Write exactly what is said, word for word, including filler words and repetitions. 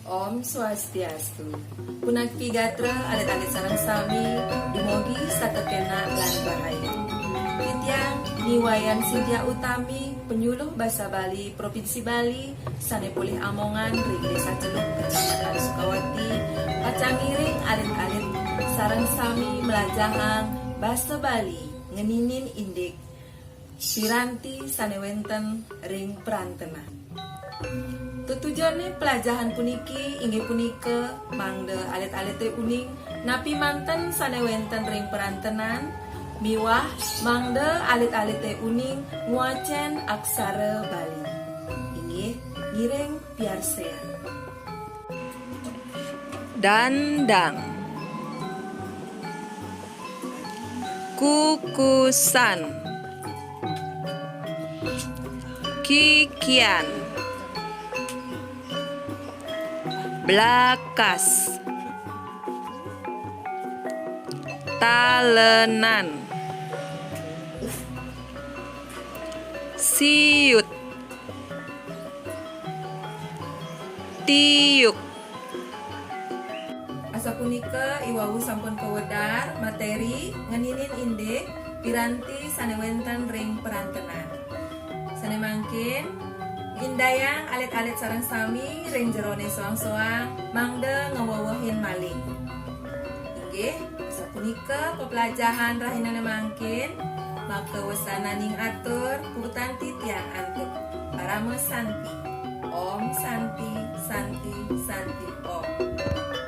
Om Swastiastu. Punapi gatra alit-alit sareng sami, dumugi satekena lan rahayu. Titiang Ni Wayan Sintia Utami, penyuluh basa Bali Provinsi Bali, sane polih amongan ring Desa Celuk, Kecamatan Sukawati, pacang ngiring alit-alit sareng sami mlajahang basa Bali ngeninin indik piranti sane wenten ring prantenan. Tetujone pelajahan puniki inggih punika mangda alit-alite uning napi manten sane wenten ring prantenan miwah mangda alit-alite uning ngwacen aksara Bali. Inggih, ngiring piarsayang. Dandang. Kukusan. Kikian. Blakas. Talenan. Siut. Tiuk. Asapunika iwau sampun kawedar materi ngeninin indik piranti sane wenten ring prantenan. Sane mangkin, indayang alit-alit sareng sami ring jerone soang-soang mangda ngwewehin malih. Inggih, sapunika peplajahan rahinane mangkin, makawesananing atur, puputang titiang antuk Parama Santi. Om Santi, Santi, Santi, Om.